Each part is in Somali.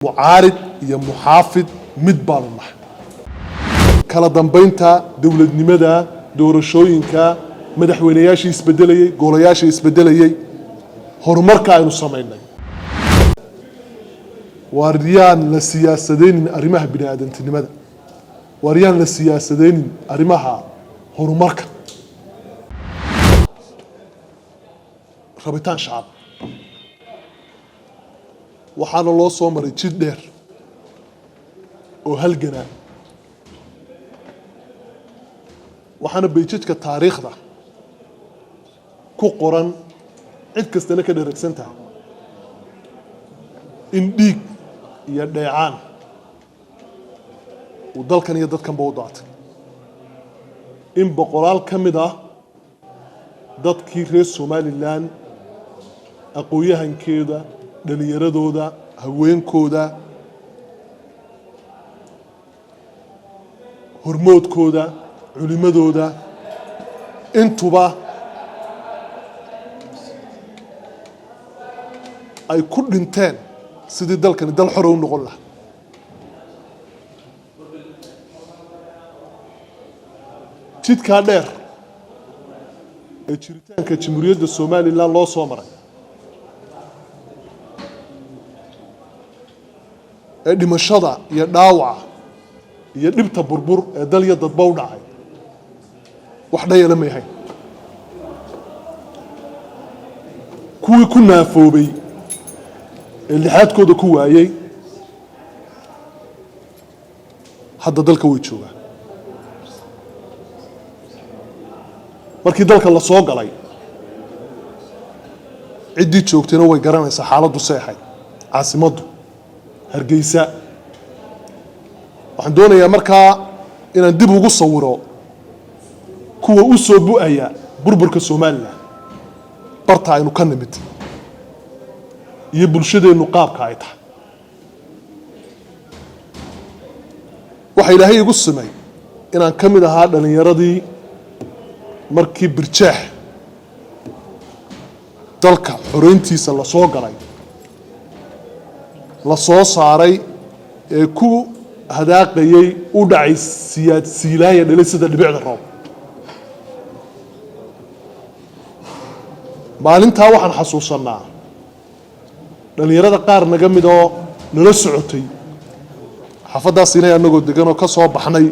Mucaarid iyo muxaafid mid baanu nahay. Kala dambaynta dowladnimada, doorashooyinka, madaxweynayaashii isbedelayey, golayaashii isbedelayey, horumarka aynu samaynay. Waar yaan la siyaasadeynin arrimaha bini aadantinimada, waar yaan la siyaasadeynin arrimaha horumarka. Rabitaan shacab waxaana loo soo maray jid dheer oo halgana, waxaana bayjadka taariikhda ku qoran, cid kastana ka dheragsan tahay, in dhiig iyo dheecaan uu dalkan iyo dadkanba u daatay, in boqolaal ka mid ah dadkii reer Somalilan, aqoon-yahankeeda, dhalinyaradooda, haweenkooda, hormoodkooda, culimadooda, intuba ay ku dhinteen sidii dalkani dal xora u noqon lahaa. Jidkaa dheer ee jiritaanka Jamhuuriyadda Somalilan loo soo maray ee dhimashada iyo dhaawaca iyo dhibta burbur ee dal iyo dadba u dhacay, wax dhayala may ahayn. Kuwii ku naafoobay ee lixaadkooda ku waayey hadda dalka way joogaan. Markii dalka la soo galay, ciddii joogtayna way garanaysaa xaaladdu seexay caasimaddu Hargeysa. Waxaan doonayaa markaa inaan dib ugu sawiro kuwa u soo bu'aya burburka Somalilan, barta aynu ka nimid iyo bulshadeennu qaabka ay tahay. Waxaa Ilaahay igu simay inaan ka mid ahaa dhallinyaradii markii Birjeex dalka xoreyntiisa la soo galay, la soo saaray, ee ku hadaaqayey u dhacay siyaad siilaanya dhalay sida dhibicda roob. Maalintaa waxaan xasuusannaa dhallinyarada qaar naga mid oo nala socotay xaafaddaas inay annagoo degan oo ka soo baxnay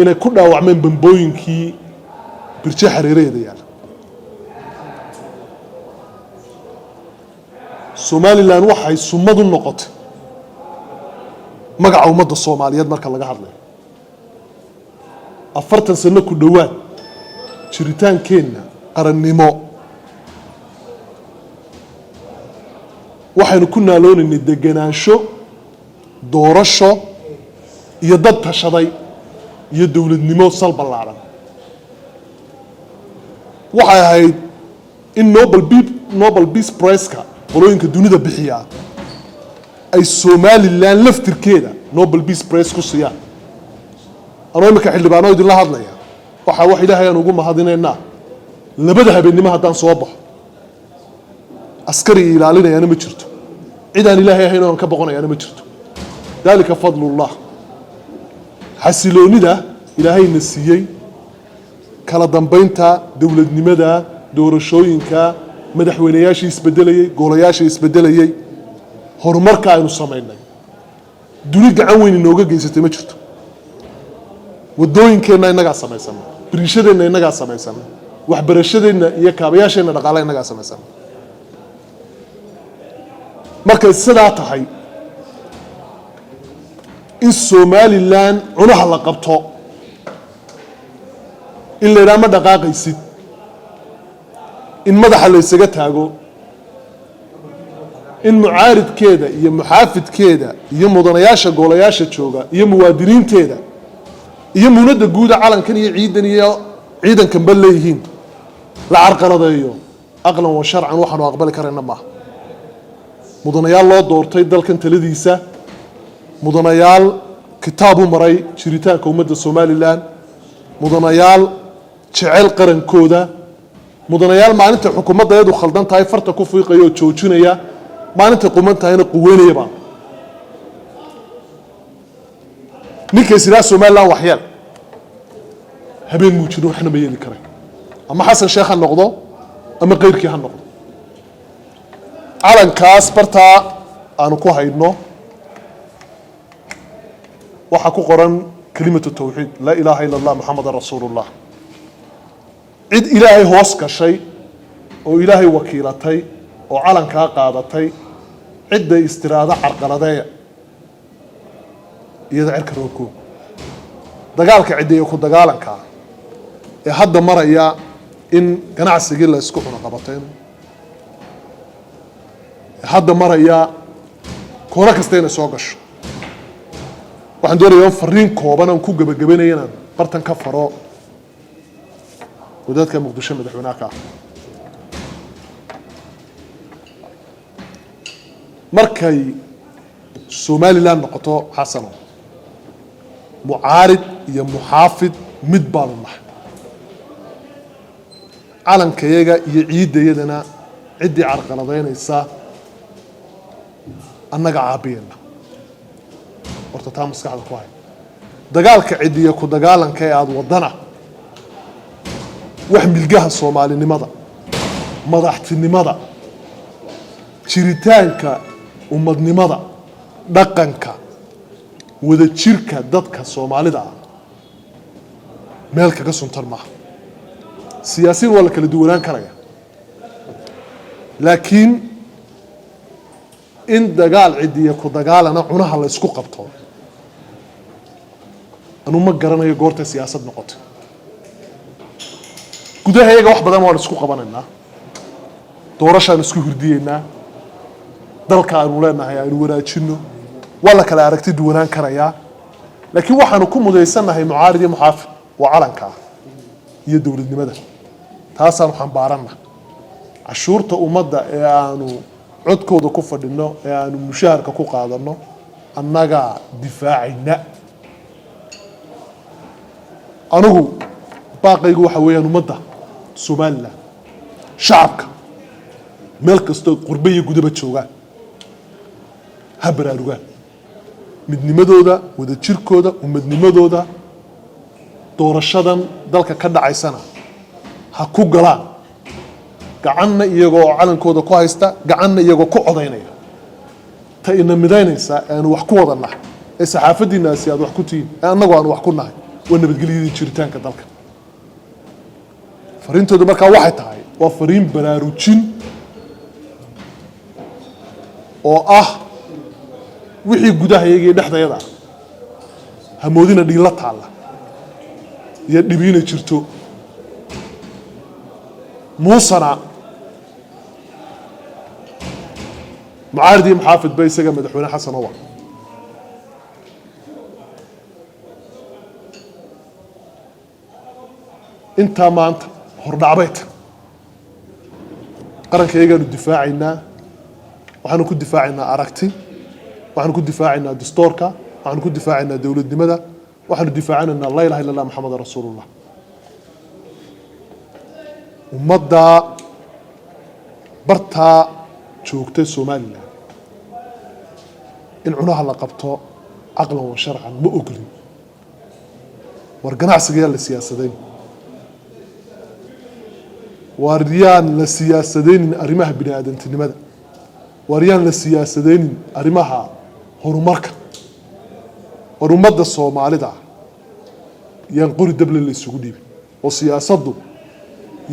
inay ku dhaawacmeen bambooyinkii Birje xareeraheeda yaalla. Somalilan waxay sumad u noqotay magaca ummadda Soomaaliyeed marka laga hadlayo. 40 sano ku dhowaad jiritaankeenna qarannimo waxaynu ku naaloonaynay degenaansho, doorasho iyo dad tashaday iyo dowladnimo sal ballaaran. Waxay ahayd in Nobel Peace Prize-ka qolooyinka dunida bixiyaa ay Somalilan laftirkeeda Nobel Peace Prize ku siiyaan. Anoo iminka xildhibaano idinla hadlaya, waxaa wax Ilaahay aan ugu mahadinaynaa, labada habeennimo haddaan soo baxo askari ilaalinayaana ma jirto, cid aan Ilaahay ahayn oo aan ka boqonayaana ma jirto. Dalika fadlullah. Xasiloonida Ilaahayna siiyey, kala dambaynta dowladnimada, doorashooyinka, madaxweynayaashii isbedelayey, golayaashii isbedelayey, horumarka aynu samaynay, duni gacan weyn inooga geysatay ma jirto. Wadooyinkeenna innagaa samaysana, biriishadeenna innagaa samaysana, waxbarashadeenna iyo kaabayaasheenna dhaqaala innagaa samaysana. Markay sidaa tahay, in Somalilan cunaha la qabto, in la yidhaha ma dhaqaaqaysid, in madaxa la ysaga taago, in mucaaridkeeda iyo muxaafidkeeda iyo mudanayaasha golayaasha jooga iyo muwaadiniinteeda iyo muunadda guuda calankan iyo ciidan iyo ciidankanba leeyihiin la carqaladeeyo, aqlan wa sharcan waxaanu aqbali karayna maaha. Mudanayaal loo doortay dalkan taladiisa, mudanayaal kitaab u maray jiritaanka ummadda Somalilan, mudanayaal jecel qarankooda, mudanayaal maalinta xukuumadda iyadu khaldan tahay farta ku fiiqaya oo joojinaya, Maalintay quman tahayna quweynaya baan. Ninka is idhaa Somaliland waxyeel, habeen muu jiro, waxna ma yeeli karay. Ama Xasan Sheekh ha noqdo ama keyrkii ha noqdo. Calankaas bartaa aanu ku hayno waxaa ku qoran كلمة التوحيد، لا إله إلا الله محمدا رسول الله. Cid Ilaahay hoos gashay oo Ilaahay wakiilatay oo calankaa qaadatay, cidday istiraado carqaladeeya, iyada cirka roobkoo. Dagaalka ciddeeya ku dagaalankaa ee hadda maraya in ganacsigii la isku cuno qabateen, ee hadda maraya koono kasta inay soo gasho, waxaan doonayaa in fariin kooban aan ku gebagabanaya inaan bartan ka faro wadaadka Muqdisho madaxweynaha ka ah. Markay Somaliland noqoto, Xasano, mucaarid iyo muxaafid mid baanu nahay. Calankayaga iyo ciiddayadana ciddii carqaladaynaysa annaga caabiyeenna. Horta taa maskaxda ku hay. Dagaalka cidiya ku dagaalanka ee aada wadana, wax milgaha soomaalinimada, madaxtinimada, jiritaanka ummadnimada, dhaqanka, wadajirka dadka Soomaalida ah meel kaga suntan maaha. Siyaasiyin waa la kala duwanaan karaya, laakiin in dagaal cidiya ku dagaalana cunaha la isku qabto, anuu ma garanayo goortay siyaasad noqotay. Gudaha iyaga wax badan waan isku qabanaynaa, doorashaan isku hirdiyeynaa, dalka aanu leenahay aynu wanaajino, waa la kala aragti duwanaan karayaa, laakiin waxaanu ku mudaysannahay mucaarid iyo muxaafid waa calankaa iyo dowladnimada. Taasaanu xambaaranna. Cashuurta ummadda ee aanu codkooda ku fadhino, ee aanu mushaharka ku qaadano, annagaa difaacayna. Anigu baaqaygu waxa weeyaan ummadda Somaliland, shacabka meel kastoo qurbe iyo gudaba joogaan, ha baraarugaan midnimadooda, wadajirkooda, ummadnimadooda. Doorashadan dalka ka dhacaysana ha ku galaan gacanna iyagoo calankooda ku haysta, gacanna iyagoo ku codaynaya. Ta ina midaynaysa ee aanu wax ku wada nahay, ee saxaafaddiinaasi aad wax ku tihiin, ee annagu aanu wax ku nahay, waa nabadgelyadii jiritaanka dalka. Fariintoodu markaa waxay tahay, waa fariin baraarujin oo ah wixii gudaha iyaga iyo dhexdayada ah, hamoodina dhiilla taalla iyo dhibiina jirto. Muusana mucaarid iyo muxaafid ba isaga madaxweyne Xasan owa. Intaa maanta hordhacbay ta qaranka iyagaanu difaacaynaa. Waxaanu ku difaacaynaa aragti, waxaanu ku difaacaynaa dastuurka, waxaanu ku difaacaynaa dowladnimada, waxaanu difaacanaynaa لا إله إلا الله محمد رسول الله. Ummadda bartaa joogtay Somaliland in cunaha la qabto caqlan wa sharcan ma ogolin. War ganacsiga yaan la siyaasadayn, waar yaan la siyaasadaynin arrimaha bini aadantinimada, waar yaan la siyaasadaynin arrimaha horumarka. War ummadda Soomaalida yaan qori dable la isugu dhiibin, oo siyaasaddu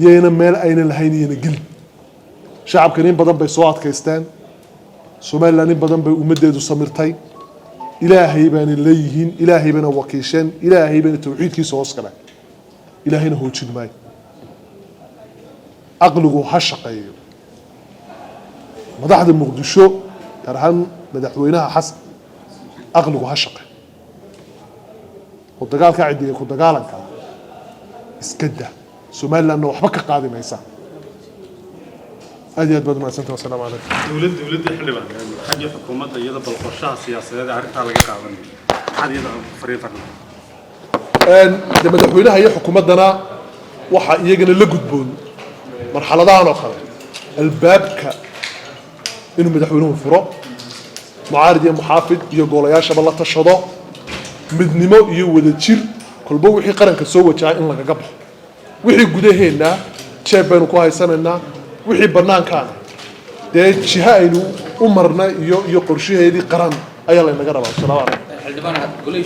yayna meel ayna lahayn iyana gelin. Shacabkan in badan bay soo adkaysteen, Somaliland in badan bay ummaddeedu samirtay. Ilaahay baana leeyihiin, Ilaahay bayna wakiisheen, Ilaahay bayna tawxiidkiisa hoos galeen, Ilaahayna hoojin maayo. Caqligu ha shaqeeyo. Madaxda Muqdisho, gaar ahaan madaxweynaha Xasan, caqligu ha shaqeeyo oo dagaalka cidiya ku dagaalanka iska dah. Somalilandna waxba ka qaadi maysa. Aad iyo aad baad umahadsantah. Wasalaamu calaykum. Dowladda, xildhibaan, xagga xukuumadda iyada, bal qorshaha siyaasadeed ee arrintaa laga qaadanayo maxaad iyada fariin farnaa? De madaxweynaha iyo xukuumaddana waxaa iyagana la gudboon marxaladahan oo kale albaabka Inuu madaxweynuhu furo, mucaarid iyo muxaafid iyo goolayaashaba la tashado, midnimo iyo wadajir kolba wixii qaranka soo wajahay in lagaga baxo. Wixii gudaheenna jeeb baynu ku haysanaynaa, wixii bannaankaana dee jiha aynu u marna iyo qorshaheedii qaran ayaa laynaga rabaa. Wasalaamu calaykum. Xildhibaan, golihii